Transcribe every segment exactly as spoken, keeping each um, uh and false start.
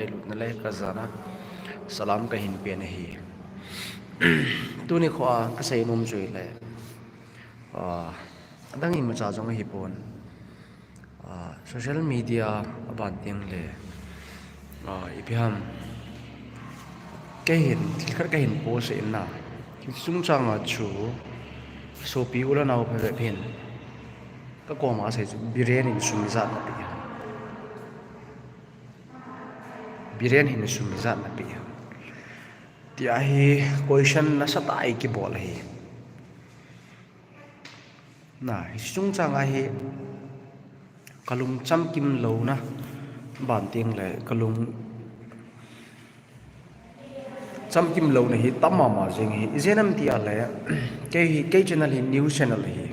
ngailutna le kajana salam kahin pen ahi. Tuni khoa kasei nom chu ahile, ah, adang imacha jong ahipon, ah, social media aban tengle, ah, ipi ham, keihin thil khat kahin post in na, hiche chungchanga chu sopi u le nao phabep hin kakoma asei chu Biren in sum ijat napeh ham? Biren hin sum ijat napeh ham, tia hi question nasatah a eikibol ahi. Na, hiche chungchanga hi kalung chamkim louna ban tengle kalung chamkim louna hi tam mama jeng ahi. Ijeh inem itile, kei hi, kei channel hi news channel ahi.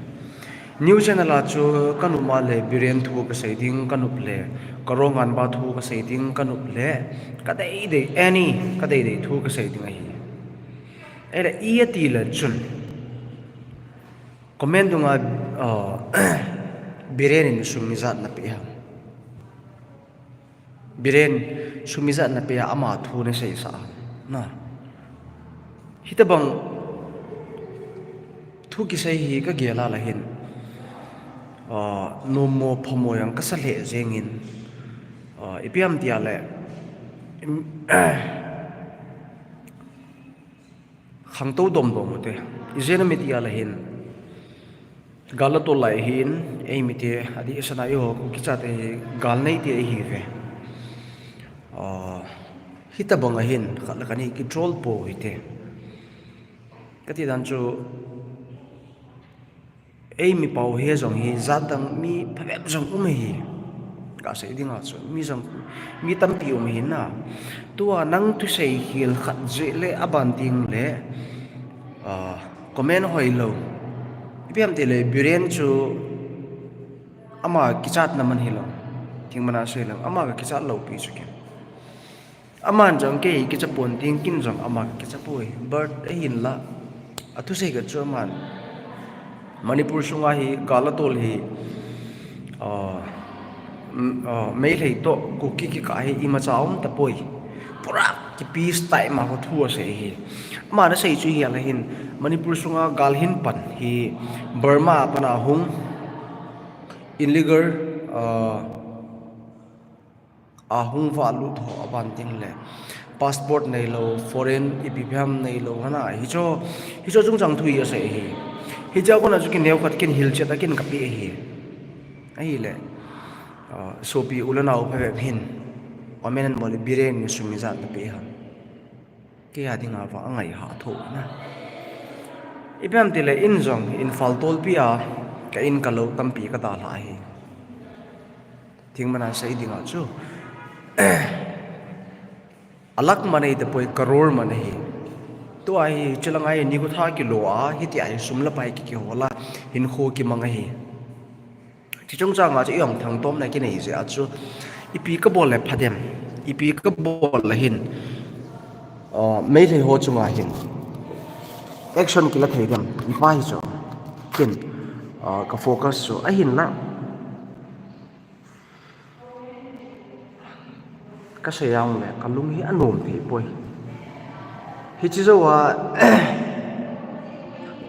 News channel a chu kanop ma le Biren thu kasei ding, kanop le Karonganba thu kasei ding, kanop le kadeidei, any kadeidei thu kasei ding ahi. Ahile iti le chun comment dunga, ah, Biren in sum ijat napeh ham? Biren sum ijat napeh a ama thu naseisah ham? Na, hitobang thu kisei hi kagel a le hin, ah, nommo phamo jong kasa lheh jengin, ah, ipi ham itile, khangtou domdom ute. Ijeh inem itile hin, gal atol lai ahin, eimite adeh sana eiho Kuki chate hi gal neite ihiuve. Ah, hitobang ahin khat le khat hi kitroll pou hite. Kati dan chu, eimi pao hi jong hi jatdang mi phabep jong um ahi. Kasei dinga chu mi jong, mi tampi um ahi na. Tua nang thusei khel khat jeh le aban tengle, ah, comment hoilou. Ipi ham itile Biren chu ama kichatna man hilou, thingmana sei leng ama kakichat lou pi chu ken. Aman jong kei kicha pon tin, ken jong ama kakicha poi. But ahinla, athusei khat chu aman Manipur sunga hi gal atol hi, ah, mm, ah, Meitei toh Kuki kikah hi imacha um tapoi. Pura ki peace time a ho thu asei ahi. Aman asei chu ahile hin, Manipur sunga gal hin pan hi Burma a pat a hung illegal, ah, ahung valut ho aban tengle passport neilou, foreign ipi ipi ham neilou hana, hicho, hicho chungchang thu hi asei ahi. Hiche a kona chu ken neokhat ken hilchet a ken kapeh ahi. Ahile, ah, sopi u le nao phabep hin comment anbol le Biren in sum ijat napeh ham? Kei a dinga vang angaiha tho na. Ipi ham itile in jong Imphal tolpi a ka in kalou tampi kadalhah ahi. Thingmana sei dinga chu, alakh man ahitapoi, crore man ahi. Tua hi chulanga hi nikho tha kilo a, hitia hi sum le pai kikihol a, hinkho kimang ahi. Hiche chungchanga chu eihon thangtomna kinei jeh a chu, ipi kabol le phadem, ipi kabol le hin, ah, Meitei ho chunga hin action kila thei dem, ipa hichu ken, ah, ka focus chu ahinla. Kasei jongle kalung hi anom thei poi. Hiche jouva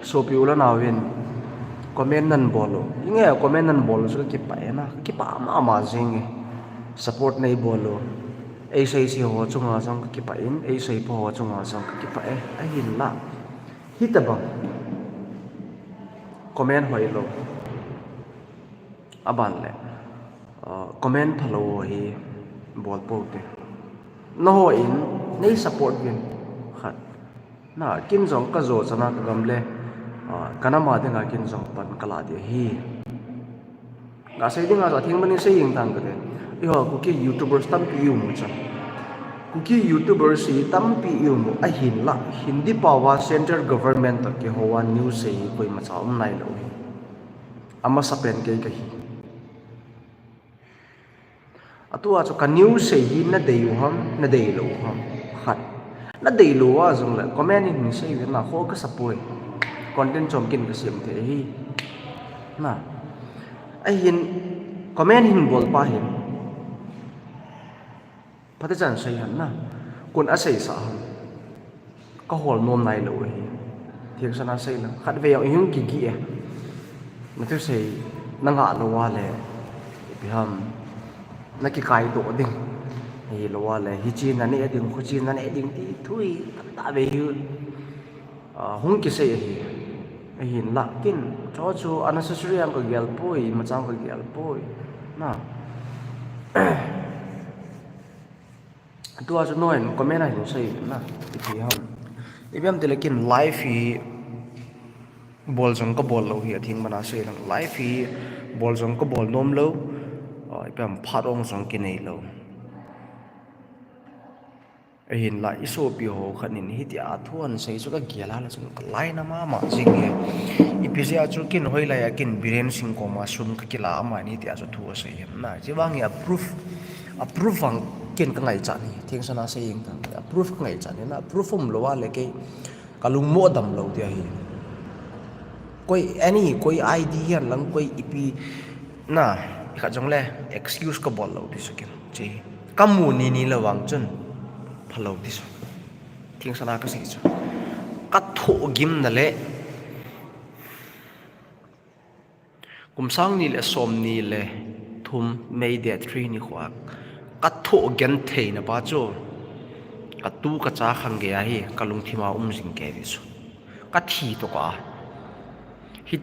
sopi u le naovin comment nanbol u, inge comment nanbol u chu kakipah e na, kakipah mama jenge. Support neibol u, eiseise ho chunga jong kakipah in, eiseipa ho chunga jong kakipah e. Ahinla hitobang comment hoilou aban le, ah, comment phalou hi bol pou te. Nangho in nei support uvin khat. Na, ken jong kajo chana kagam le, ah, kanam a dinga ken jong pan kalah ding ahi. Kasei dinga chu atheng manin sei jeng tang kate. Eiho Kuki YouTubers tampi i um u chu, Kuki YouTubers hi tampi i um u, ahinla Hindi paova central government toh kihouva news sei hi koimacha um nailou hi. Amasapen kei kahi. Atua chu ka news sei hi nadei u ham, nadeilou u ham? Khat. Nadeilou a jongle comment in hin sei uvin, nakho kasapoi. Content chom ken kasem thei ahi. Na, ahin comment hin bolpa hin Phatechan sei hen na. Koin asei sah ham. Ka hol nom nailou ahi. Thingsan a sei lang. Khatvei jong ihung kigih e. Na thusei na ngah lou a le, ipi ham, na kikaidoh ding. Ahilou a le, hiche na neh ding, khuche na neh ding ti thu hi tamtah vei hi, ah, hung kisei ahi. Ahinlah ken, chu chu unnecessary ang ka gel poi, imacha ang ka gel poi. Na. Tua chu noin comment a hin sei na, ipi ham. Ipi ham tile ken live hi bol jong ka bol lou hi, atheng bana sei lang. Live hi bol jong ka bol nom lou. Ah, ipi ham, phat ong jong kinei lou. Ahinlah i sopi ho khat in hitia thu ahin sei chu ka gel a le chun ka lainat mama jing e. Ipi jeh a chu ken hoilai a ken Biren Singh koma sum ka kila, aman hitia chu thu asei ham na. Hiche vang hi a proof, a proof vang ken ka ngaichat ahi. Thingsan a sei jeng tan. A proof ka ngaichat ahi na. A proof umlou a le kei ka lungmo dam lou ding ahi. Koi any, koi I D hihen lang, koi ipi na, ikhat jong le excuse ka bol lou ding chu ken. Hiche hi ka mu nini lou vang chun phalou ding chu. Thingsan a ka sei chu. Ka thohgimna le kum sang ni le som ni le thum May date three nikho a ka thohgenthei na pa chu, ka tu ka cha khang gei ahi, ka lungthim a um jing kei ding chu. Ka thi tokah a. Hi,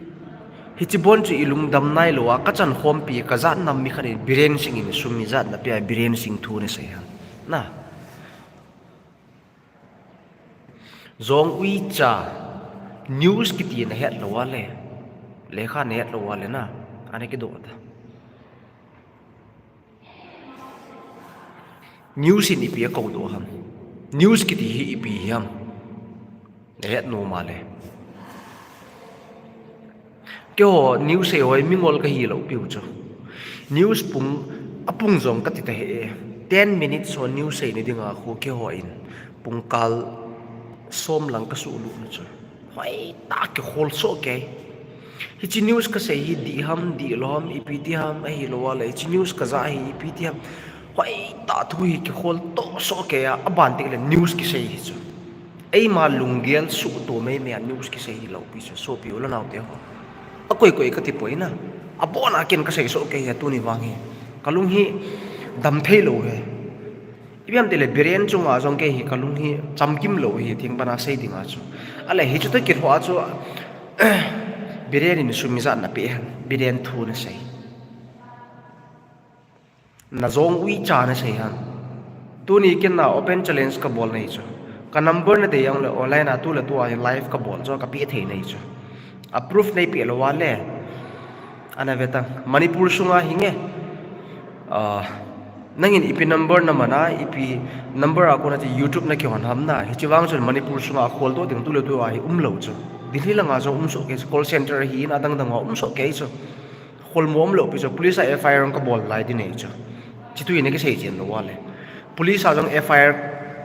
hiche bon chu i lungdam nailou a, ka chankhompi, ka jat nam mi khat in Biren Singh in sum ijat na pe a, Biren Singh thu ana sei ham. Na. Jong uicha news kiti na het lou a le, lekha na het lou a le na, ana kidoh ta. News in ipi akou doh ham. News kiti hi ipi ham. Na het nom a le. Keiho news sei ho hi mingol ka hilou piu chu. News pung, apung jong ka ti ta he. Ten minutes ho news sei ni dinga khu keiho in pungkal som lang ka suhlut na chu. Hoitah a kikhol soh kei. Hiche news ka sei hi dih ham, dihlou ham, ipi ti ham, ahilou a le hiche news ka ja hi ipi ti ham. Hoitah thu hi kikhol toh soh kei a, aban teng le news kisei hi chu. Eima lunggel suhtoh meimei a news kisei hilou pi chu, sopi u le nao te ho. Akoi koi ka ti poi na. Abon a ken ka sei soh kei hi tuni vang hi. Ka lung hi dam thei lou hi. Ipi ham tile Biren chunga jong kei hi ka lung hi chamkim lou hi, thing pana sei dinga chu. Ale hichu toh kilhon a chu, Biren in sum ijat na pe ham, Biren thu na sei. Na jong uicha na sei ham. Tuni ken na open challenge ka bol na hi chu. Ka number na dei jong le online a tu le tu a live ka bol chu ka pe thei na hi chu. A proof nei pe lou a le. Ana ve tang. Manipur sunga hi nge. Ah, nangin ipi number na man a, ipi number a kona chu YouTube na kihon ham na. Hiche vang chun Manipur sunga khol doh ding tu le tu a hi umlou chu. Delhi langa jong um soh kei chu, call center hi in adang dang a um soh kei chu. Khol mo umlou pi chu, police a F I R ka bol lai ding nei chu. Hiche thu hi na kisei chen lou a le. Police a jong F I R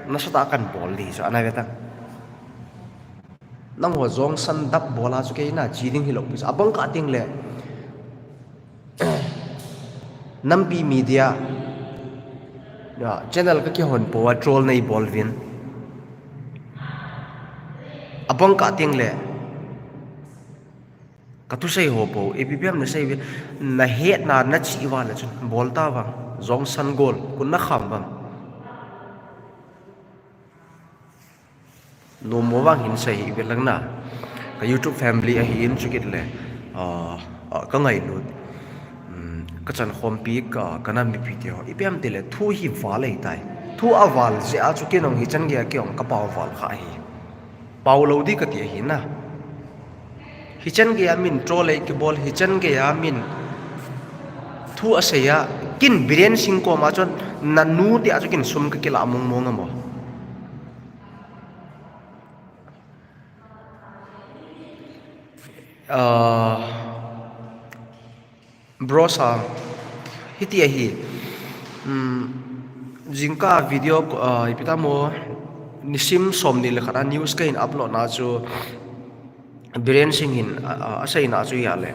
nasatah a kan bol ding chu, ana ve tang. Nangho jong san dap bol a chu kei na chi ding hilou pi chu. Abang kah teng le. Nampi Media. Ya, channel ka kihon pou a troll nei bol uvin. Abang kah teng le. Ka thusei ho pou, ipi ipi ham na sei uvin. Na hetna na chih uva le chun. Bol ta vang. Jong san gol. Koin na kham vang. Nom mo vang hin sei hi ve lang na. Ka YouTube family ahi in chu kit le, ah, ah, ka ngailut. Um, ka chankhompi ka, ka nam mipi te ho. Ipi ham tile thu hi val ahi tai. Thu aval jeh a chu ken jong hichan gei a kei jong ka pao val kha ahi. Pao lou ding ka ti ahi na. Hichan gei a min troll ei kibol, hichan gei a min thu asei a, ken Biren Singh koma chun na nu tia chu ken sum ka kila mong mong a mo. Ah, Bro sa, hiti ahi. Um, jingkah video, ah, ipi ti mo, nisim som ni le khat a news ka hin upload na chu, Biren Singh hin, ah, ah, asei na chu hia le.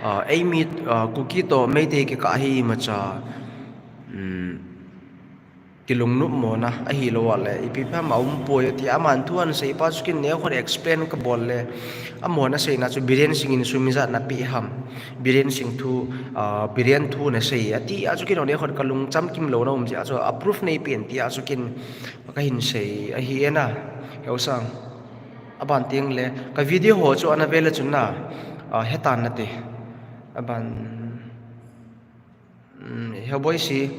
Ah, eimi, ah, Kuki toh Meitei kikah hi imacha. Um, kilungnop mona ahilou a le ipi pha ma um poi ati a, aman thu ahin seipa chu ken neo khot explain kabol le, amona seina chu Biren Singh in sum ijat napeh ham, Biren Singh thu, ah, Biren thu nasei ati a chu ken neo khot kalung chamkim louna um jeh a chu a proof neipeh in ti a chu ken kahin sei ahi e na, Heusang. Aban teng le ka video ho chu ana ve le chun na, ah, hetan nate. Aban, um, Heboi si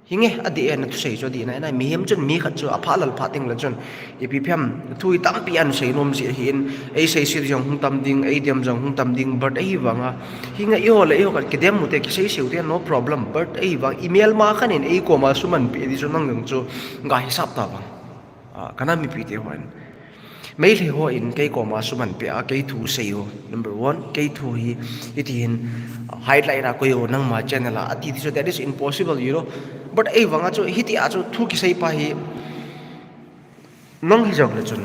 hinge, adih e, nathusei chu adih na, na mihem chun mi khat chu apha lal pha teng le chun ipi phem thu hi tampi ahin sei nom jeh ahin, ei seiset jong hung tam ding, ei dem jong hung tam ding, but ahivanga hinge, eiho le eiho khat kidem u te, kisei seu te no problem, but ahivang i melma khat in ei koma sum ahin peh di chu nang jong chu ga hisap ta vang. Ah, kana mipi te hon, Meitei ho in kei koma sum ahin peh a, kei thu sei o. Number one, kei thu hi hiti hin highlight a koi o nangma channel a ati ti chu that is impossible, you know. But ahivanga chu hiti a chu thu kisei pa hi nang hijong le chun